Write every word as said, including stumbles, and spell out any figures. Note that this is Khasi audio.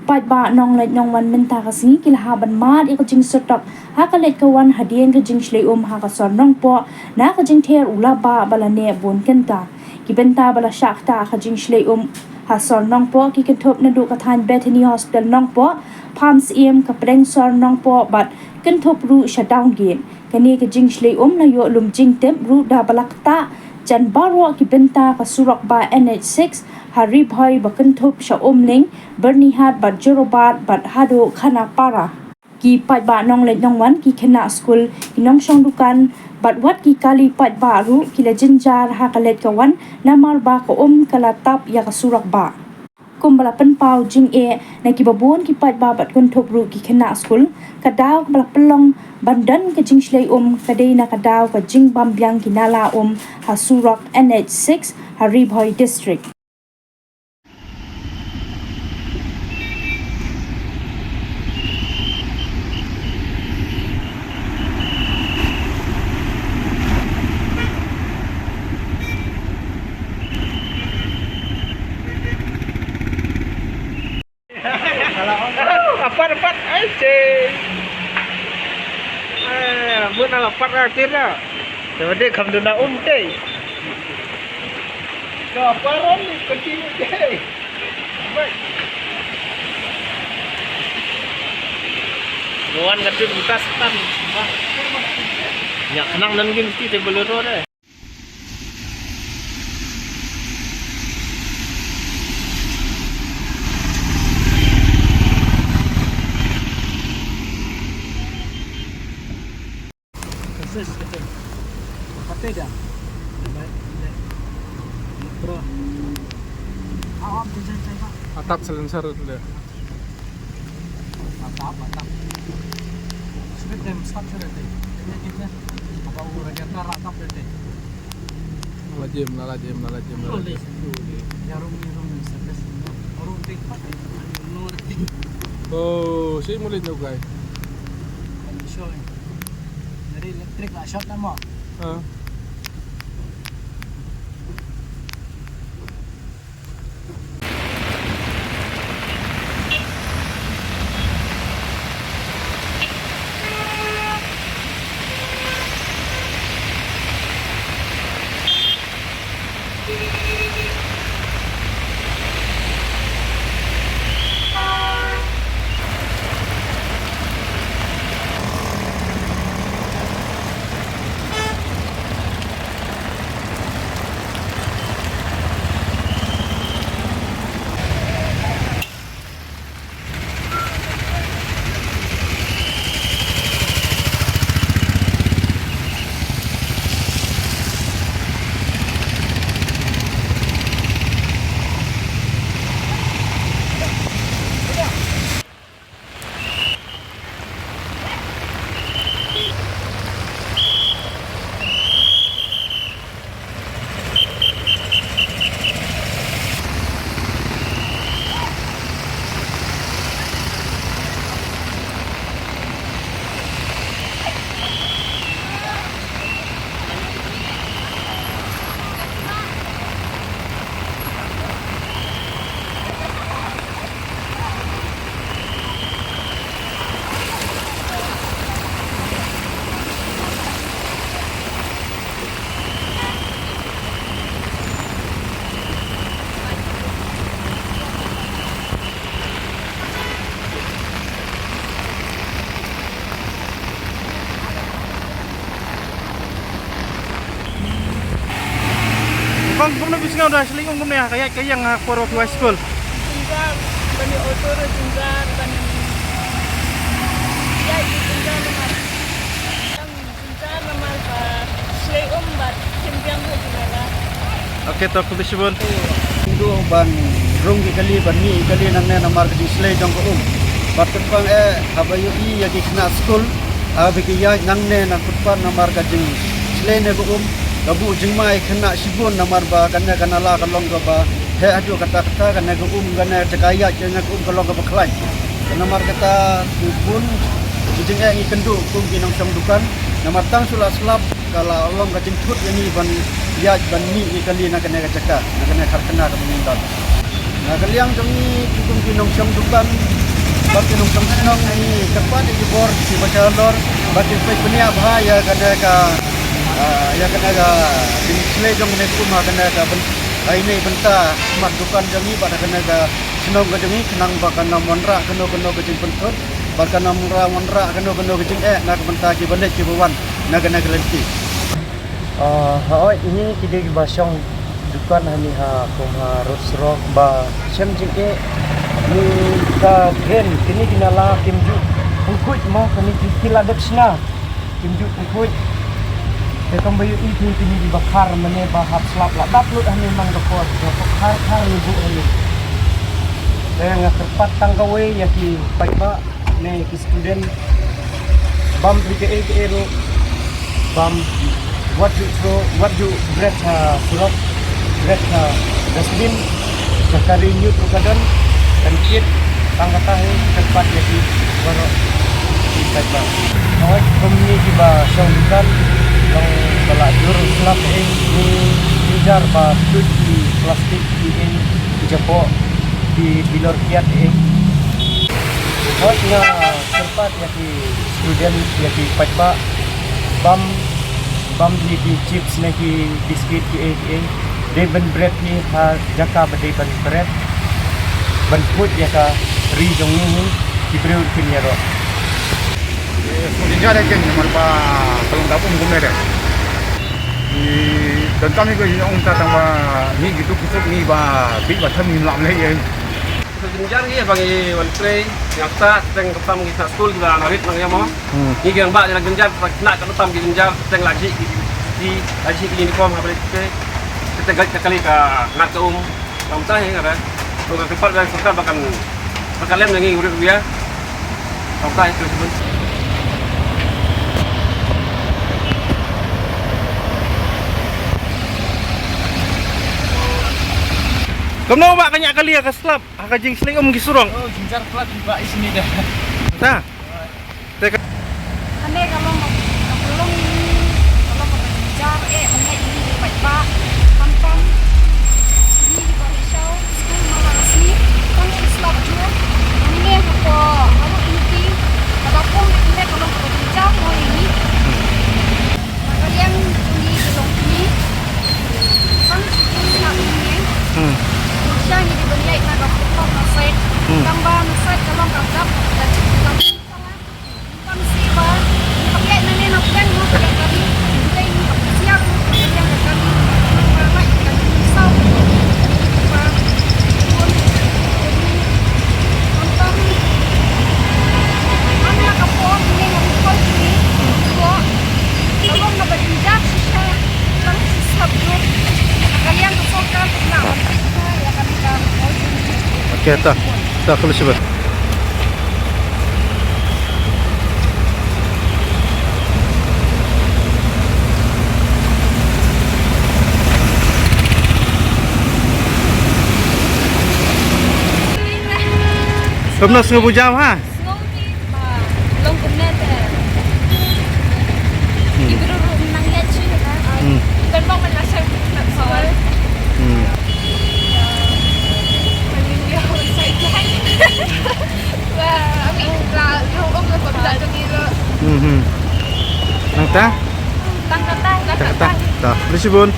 Paidbah nongleit nongwan mynta ka sngi ki la hap ban mad ïa ka jingsutok ha ka leit ka wan hadien ka jingshlei um ha ka sor Nongpoh na ka jingther u la bah ba la neh bun kynta. Ki bynta ba la shah ktah ha ka jingshlei um ha sor Nongpoh ki kynthup naduh ka thaiñ Bethany Hospital Nongpoh, Pham Syiem, ka pdeng sor Nongpoh bad kynthup ruh sha Downgate. Kane ka jingshlei um la ïoh lum jingtip ruh da ba la ktah jan baroh ki bynta ka surok bah N H six ha Ri Bhoi ba kynthup sha Umling, Byrnihat bad Jorabat bad haduh Khanapara. Ki paidbah nongleit nongwan, ki khynnah skul, ki nongshong dukan bad wat ki kali paidbah ruh ki la jynjar ha ka leit ka wan namar ba ka um ka la tap ïa ka surok bah. Kumba la pynpaw jingeh na kiba bun ki paidbah bad kynthup ruh ki khynnah skul, ka daw kaba la pynlong ban don ka jingshlei um ka dei na ka daw ka jingbam biang ki nala um ha surok N H six ha Ri Bhoi District. Apat, apat, ai, cing. Eh, mun ala apat ka tir da. Coba deh, kam duna um, cing. Ka paron ni, continue, cing. Baik. Nuan ka tir butas tan. Nya, kenang nan gin mesti te Bolero deh. Atap silencer tu dia. Atap, atap. Sulit deh, start sulit deh. Ini kita apa, radiator atap deh. Lala jim, lala jim, lala jim, lala jim. Jarum ni, jarum ni, setes ni. Jarum ni, pak ni. Oh, si mulai tu, guys. Kan show ni. Jadi elektrik lah short lah, mo. Ha. Kong, kumno phi sngew da shlei um kumne ha ka ïaid ka ïeng ha por ba phi wai skul? Jynjar, ban ïa auto ruh jynjar, ban ïaid ruh jynjar namar. Jynjar namar ba shlei um bad shim biang ha jingïalang. Ok, to khublei shibun. Ndu ban rung ki kali ban mih ki kali nangne namar ka jingshlei jong ka um. Bad kyrpang eh haba ïohi ïa ki khynnah skul, haba ki ïaid nangne na footpath namar ka jingshlei ne ka um, ka buh jingma ïa ki khynnah shibun namar ba kane ka nala ka long kaba heh haduh katta katta, kane ka um, kane ka jaka ïaid kane ka um ka long kaba khlaiñ. Namar kata bun ki jingeh ngi kynduh kum ki nongshong dukan, namar tang shu la slap ka la long ka jingthut ïa ngi ban ïaid ban mih ïa kali na kane ka jaka, na kane ka kharkhana kaba ngin don. Na ka liang jong ngi ki kum ki nongshong dukan bad ki nongshong shnong, ngi kyrpad ïa ki bor kiba shah halor ba kin peit bniah bha ïa kane ka, ah, ïa kane ka jingshlei jong kane ka um ha kane ka byn-, ha ine i bynta mat dukan jong ngi bad ha kane ka shnong ka jong ngi, khnang ba kan ym wanrah kano kano ka jingpynthut bad kan ym wanrah kano kano ka jingeh na ka bynta kiba leit kiba wan na kane ka lynti. Ah, hooid, ngi ki dei kiba shong dukan hangne ha kum ha rud surok ba shem jingeh. Ngi ka drain kine ki nala kim ju pynkhuid mo, kine ki, ki la dep shna kim ju pynkhuid. Te kumba ïohi phi kine kiba khar mane ba hap slap la dap lut hangne man ka por, ba khar khar ngi buh hangne. Te nga kyrpad tang kawei ïa ki paidbah ne ki student, bam phi kaei kaei ruh, bam, wat ju throw, wat ju bret ha surok, bret ha dustbin, ka kari ñiut ruh ka don, kan kit, tang kata hi kyrpad ïa ki baroh ki paidbah. Hooid, kum ngi kiba shong dukan, long ba la jur slap eh, ngi jynjar ba tuid ki plastik ki ei ki japoh, ki bilor kiad eh. Hooid, nga kyrpad ïa ki student, ïa ki paidbah, bam, bam hi ki chips ne ki biscuit ki ei ki ei. Dei ban bret hi ha jaka ba dei ban bret, ban khuid ïa ka ri jong ngi hi, ki briew kin ïaroh. Sngewjynjar ïa ki, namar ba ka long dap um kumne de. Ki donkam hi ko ïa ong ta tang ba ngi ki tuk ki tuk ngi ba bit ba them ngi lam lei ïa. Sngewjynjar ngi ba ngi wan trei, ngi ap ta teng ka tam ngi sa skul ki ba ngarit nang ïa mo. Hmm. Ngi ki nang ba ngi nang jynjar, ba kena ka tam ngi jynjar teng la ji ki, ki la ji ki uniform ha ba lei trei. Teng ka kali ka ngat ka um. Kam ta hi nga ba. To ka kyrpad ba sorkar ba kan, ba kan lem ngi urip ruya. Kam ta hi tu sebut. Kumno ba ka ñiah kali ka slap ha ka jingshlei um ki surok? Oh, jynjar palat ba i sini dah. Ta. Te ka. Kane ka long ka, ka long ini, ka long ka jynjar eh, ban leit ïa ki paidbah, khamtam ïa ki ba leit shaw skul man la ka sngi, tang shu slap jur. Hangne hapoh Harud Inti, ka dap um, kane ka long ka jynjar mo ïa ngi. Na ka liang jong ngi ki long kine, tang shu slap ïa ngi. Hmm. Sha ngi dei ban ïaid na ka footpath na side, Hmm. tang ba na side ka long ka dap, ka dap. Okay, ta, ta, khublei shibun. Kumno, sngew bujam ha? Sngew hi ba long kumne te. Hmm. Ki briew ruh nang ïa chi ha. Hmm. Kan long man la shang na sawal. Hmm. Mhm. Nangta? Tang kata, tang kata. Ta, khublei shibun.